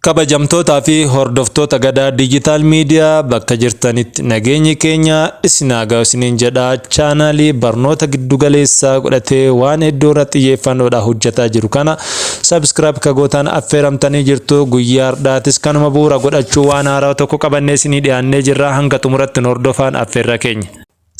Kabajamtootaa fi hordoftoota Gadaa Digital Media, bakka jirtanitti nageenyi keenya isin haa ga'u isiniin jedha. Chaanaalii barnoota giddugaleessaa godhatee waan hedduu irratti xiyyeeffannoodhaan hojjetaa jiru kana subscribe ka gootan affeeramtanii jirtu. Guyyaa har'aatis kanuma bu'uura godhachuu waan haaraa tokko qabannee isinii dhiyaannee jirra. Hanga xumuratti nu hordofaan affeerra keenya.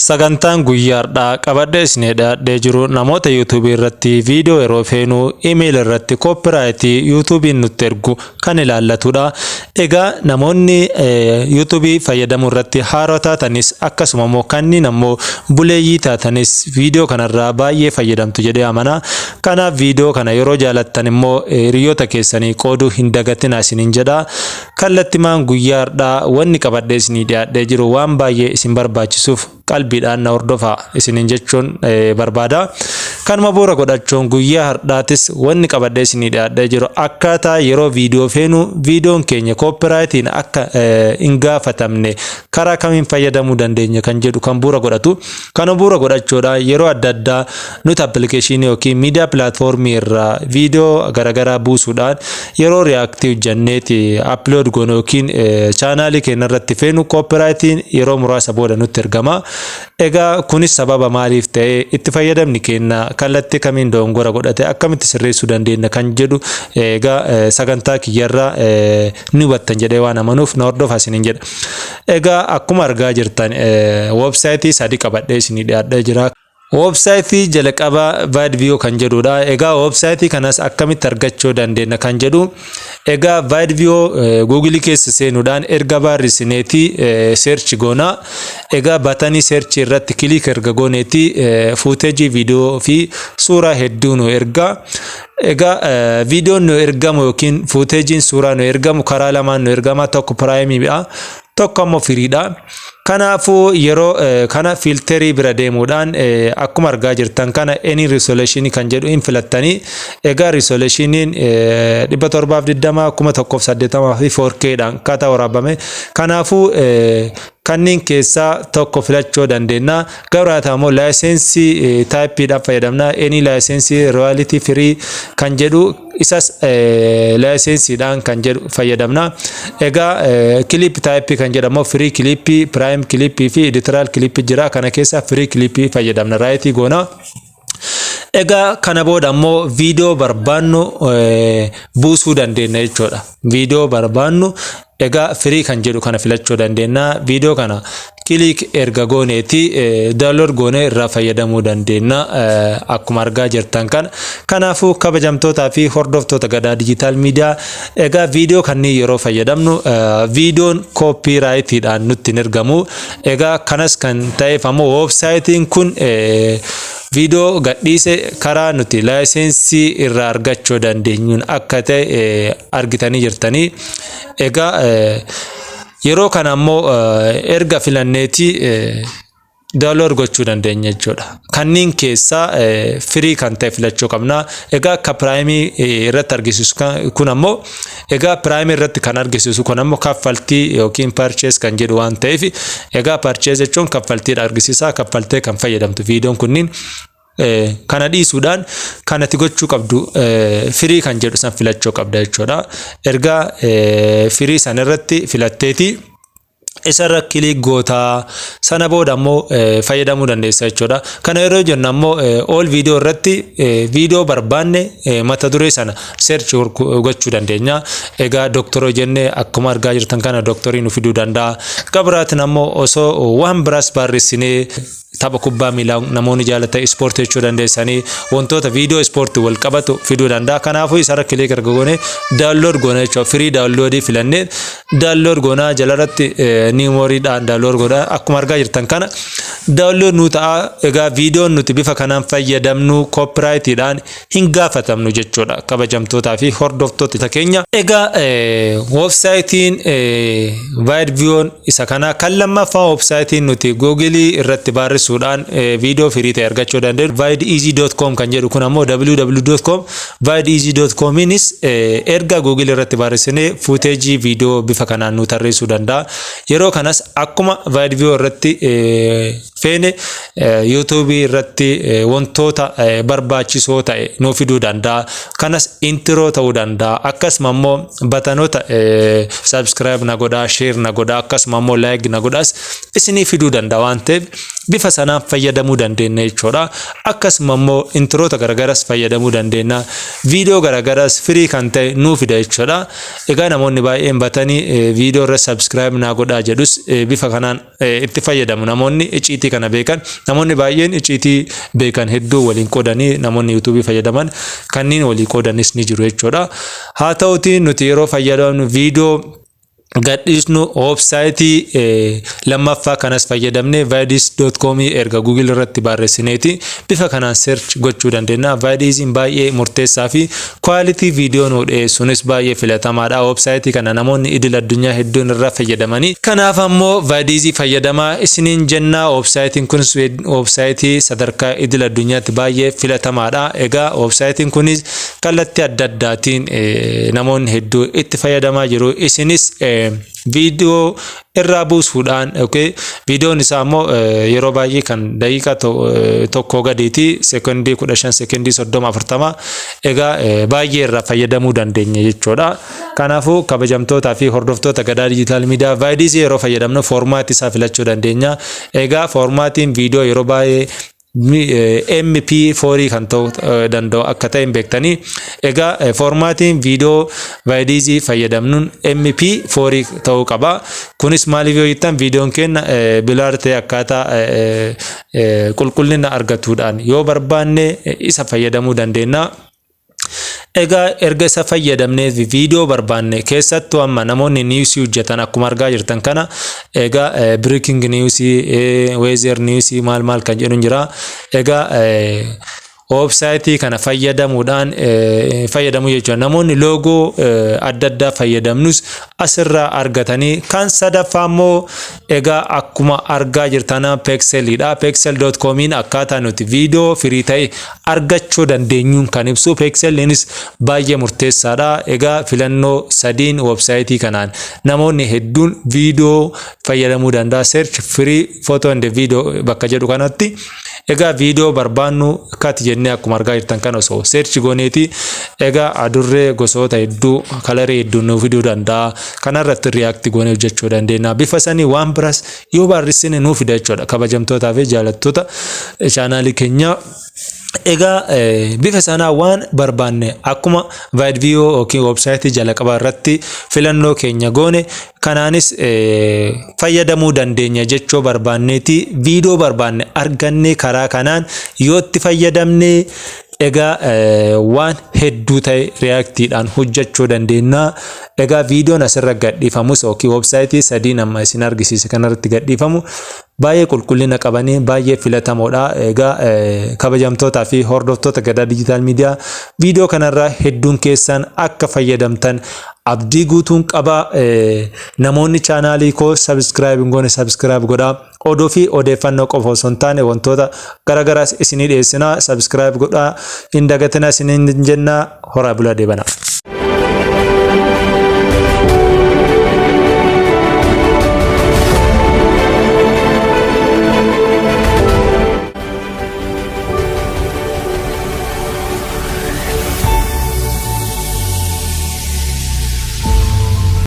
Sagantaan guyyaa har'aa qabadhee isinii dhiyaadhee jiru namoota YouTubeii irratti viidiyoo yeroo feenu email irratti copyrightii YouTubeiin nutti ergu kan ilaallatudha. Egaa namoonni YouTubeii fayyadamuu irratti haaraa taatanis, akkasuma immoo kanneen ammoo buleeyyii taatanis, viidiyoo kanarraa baay'ee fayyadamtu jedhee amana. Kanaaf viidiyoo kana yeroo jaalattan immoo hiriyoota keessanii qooduu hin dagatinaa isiniin jedha. Kallattimaan guyyaa har'aa wanni qabadhee isinii dhiyaadhee jiru waan baay'ee isin barbaachisuuf qalbiidhaan na hordofaa isiniin jechuun barbaada. Kanuma bu'uura godhachuun guyyaa har'aatis wanni qabadhee isinii dhiyaadhee jiru akkaataa yeroo viidiyoo feenu viidiyoon keenya copyrightiin akka hin gaafatamne karaa kamiin fayyadamuu dandeenya kan jedhu kan bu'uura godhatu. Kana bu'uura godhachuudhaan yeroo adda addaa nuti applicationii yookiin miidiyaa platformii irraa viidiyoo garaagaraa buusuudhaan yeroo reactii hojjanneeti upload goonu yookiin chaanaalii keenya irratti feenu copyrightiin yeroo muraasa booda nutti ergama. Egaa kunis sababa maaliif ta'e, itti fayyadamni keenya kallattii kamiin dogongora godhate, akkamitti sirreessuu dandeenya kan jedhu egaa sagantaa kiyyarraa ni hubattan jedhee waan amanuuf na hordofaa isiniin jedha. Egaa akkuma argaa jirtan websiteii sadi qabadhee isinii dhiyaadhee jira. Websiteii jalqabaa Vidview kan jedhudha. Egaa websiteii kanas akkamitti argachuu dandeenya kan jedhu, egaa Vidview Googleii keessa seenuudhaan erga barreessineetii search goona. Egaa buttonii searchii irratti click erga gooneetii footageii viidiyoo fi suuraa hedduu nu erga. Egaa viidiyoon nu ergamu yookiin footageiin suuraa nu ergamu karaa lamaan nu ergama. Tokko primeiidha. Tokko ammoo freedha. Kanaafuu yeroo kana filterii bira deemuudhaan akkuma argaa jirtan kana any resolution kan jedhu hin filattanii. Egaa resolutioniin 720, 1080 fi 4K dhaan akkaataa waraabame. Kanaafuu kanneen keessaa tokko filachuu dandeenya. Garuu haa ta'u immoo licenseii typeiidhaan fayyadamna. Any licenseii, royalty free kan jedhu, isas licenseiidhaan kan jedhu fayyadamna. Egaa clip typeii kan jedhamu free clippii, prime clippii fi editorial clippii jira. Kana keessaa free clippii fayyadamna. Rightii goona. Egaa kana booda ammoo viidiyoo barbaannu buusuu dandeenya jechuudha. Viidiyoo barbaannu egaa free kan jedhu kana filachuu dandeenya. Viidiyoo kana click erga gooneeti download goonee irraa fayyadamuu dandeenya akkuma argaa jirtan kana. Kanaafuu kabajamtootaa fi hordoftoota Gadaa Digital Media, egaa viidiyoo kanneen yeroo fayyadamnu viidiyoon copyrightiidhaan nutti hin ergamu. Egaa kanas kan ta'eef ammoo websiteiin kun viidiyoo gadhiise karaa nuti licenseii irraa argachuu dandeenyuun akka ta'e argitanii jirtanii. Egaa yeroo kana ammoo erga filanneeti download gochuu dandeenya jechuudha. Kanneen keessaa free kan ta'e filachuu qabna. Egaa akka primeii irratti argisiisu kun ammoo, egaa primeii irratti kan argisiisu kun ammoo kaffaltii yookiin purchase kan jedhu waan ta'eef, egaa purchase jechuun kaffaltiidha argisiisa. Kaffaltee kan fayyadamtu viidiyoon kunniin kana dhiisuudhaan kanatti gochuu qabdu free kan jedhu san filachuu qabda jechuudha. Ergaa free san irratti filatteeti isarra click gootaa, sana booda ammoo fayyadamuu dandeessa jechuudha. Kana yeroo jennu ammoo all viidiyoo irratti viidiyoo barbaanne mata duree sana search gochuu dandeenya. Egaa dooktoroo jennee akkuma argaa jirtan kana dooktorii nu fiduu danda'a. Gabiraatiin ammoo osoo waan biraas barreessinee, tapha kubbaa miilaa namoonni jaalatan, ispoortii jechuu dandeessanii, wantoota viidiyoo ispoortii wal qabatu fiduu danda'a. Kanaafuu isarra click erga goone download goona jechuudha. Free downloadii filannee download goonaa, jalarratti niimooriidhaan download goonaa, akkuma argaa jirtan kana download nu ta'a. Egaa viidiyoon nuti bifa kanaan fayyadamnu copyrightiidhaan hin gaafatamnu jechuudha, kabajamtootaa fi hordoftoota keenya. Egaa websiteiin Vidviewoon isa kana. Kan lammaffaa websiteiin nuti Googleii irratti barreessuudhaan viidiyoo free ta'e argachuu dandeenyu videezy.com kan jedhu kun ammoo www.com videezy.cominis erga Google irratti barreessinee footageii viidiyoo bifa kanaan nu tarreessuu danda'a. Yeroo kanas akkuma Vidview irratti feene YouTubeii irratti wantoota barbaachisoo ta'e nuu fiduu danda'a. Kanas intro ta'uu danda'a. Akkasuma immoo buttonoota subscribe na godhaa, share na godhaa, akkasuma immoo like na godhaas isinii fiduu danda'a waan ta'eef, bifa sanaan fayyadamuu dandeenya jechuudha. Akkasuma immoo introota garagaras fayyadamuu dandeenya. Viidiyoo garagaras free kan ta'e nuu fida jechuudha. Egaa namoonni baay'een buttonii viidiyoo irra subscribe naa godhaa jedhus bifa kanaan itti fayyadamu. Namoonni icciitii kana beekan, namoonni baay'een icciitii beekan hedduu waliin qoodanii, namoonni YouTubeii fayyadaman kanneen walii qoodanis ni jiru jechuudha. Haa ta'uti, nuti yeroo fayyadamnu, viidiyoo gadhiisnu, websiteii lammaffaa kanas fayyadamne, Videezy.com erga Google irratti barreessineeti bifa kanaan search gochuu dandeenya. Videezyn baay'ee murteessaa fi quality viidiyoo nuu dhiyeessuunis baay'ee filatamaadha. Websiteii kana namoonni idil addunyaa hedduun irraa fayyadamanii. Kanaaf ammoo Videezy fayyadamaa isiniin jenna. Websiteiin kunis websiteii sadarkaa idil addunyaatti baay'ee filatamaadha. Egaa websiteiin kunis kallattii adda addaatiin namoonni hedduu itti fayyadamaa jiru. Isinis viidiyoo irraa buusuudhaan, okay, viidiyoon isaa immoo yeroo baay'ee kan daqiiqaa 1 gadiiti, sekondii 15, sekondii 30, 40. Egaa baay'ee irraa fayyadamuu dandeenya jechuudha. Kanaafuu, kabajamtootaa fi hordoftoota Gadaa Digital Media, Videezy yeroo fayyadamnu formatii isaa filachuu dandeenya. Egaa formatiin viidiyoo yeroo baay'ee MP4 kan ta'uu danda'u akka ta'e hin beektanii. Egaa formatiin viidiyoo Videezy fayyadamnuun MP4 ta'uu qaba. Kunis maaliif yoo jettan, viidiyoon keenya blur ta'e akkaataa qulqullina argatuudhaan yoo barbaanne isa fayyadamuu dandeenya. Egaa erga isa fayyadamnee viidiyoo barbaanne, keessattuu amma namoonni newsii hojjetan, akkuma argaa jirtan kana, egaa breaking newsii, weather newsii, maal maal kan jedhu jira. Egaa websiteii kana fayyadamuudhaan fayyadamuu jechuudha. Namoonni logo adda addaa fayyadamnus asirraa argatanii. Kan sadaffaa immoo, egaa akkuma argaa jirtan, Pexelidha. Pexel.comiin akkaataa nuti viidiyoo free ta'e argachuu dandeenyuun kan ibsu. Pexeliinis baay'ee murteessaadha. Egaa filannoo sadiin websiteii kanaan namoonni hedduun viidiyoo fayyadamuu danda'a. Search free photo and video bakka jedhu kanatti, egaa viidiyoo barbaannu cut jennee, akkuma argaa jirtan kana, osoo search gooneeti, egaa adurree gosoota hedduu, colorii hedduu nuuf fiduu danda'a. Kanarratti react goonee hojjechuu dandeenya. Bifa sanii waan biraas yoo barreessine nuuf fida jechuudha. Kabajamtootaa fi jaalattoota channelii keenyaa. Egaa bifa sanaa waan barbaanne, akkuma Videvo yookiin websiteii jalqabaa irratti filannoo keenya goone kanaanis fayyadamuu dandeenya jechuu barbaanneeti, viidiyoo barbaanne arganne karaa kanaan yoo itti fayyadamne, egaa waan hedduu ta'e reactiidhaan hojjechuu dandeenya. Egaa viidiyoon asirra gadhiifamus yookiin websiteii sadiin amma isin argisiise kanarratti gadhiifamu baay'ee qulqullina qabanii baay'ee filatamoodha. Egaa kabajamtootaa fi hordoftoota Gadaa Digital Media, viidiyoo kanarraa hedduun keessan akka fayyadamtan abdii guutuun qaba. Namoonni channelii koo subscribe hin goone subscribe godhaa. Oduu fi odeeffannoo qofa osoo hin taane wantoota garaagaraas isinii dhiyeessina. Subscribe godhaa, hin dagatina isiniin jenna. Horaa bulaa, deebana.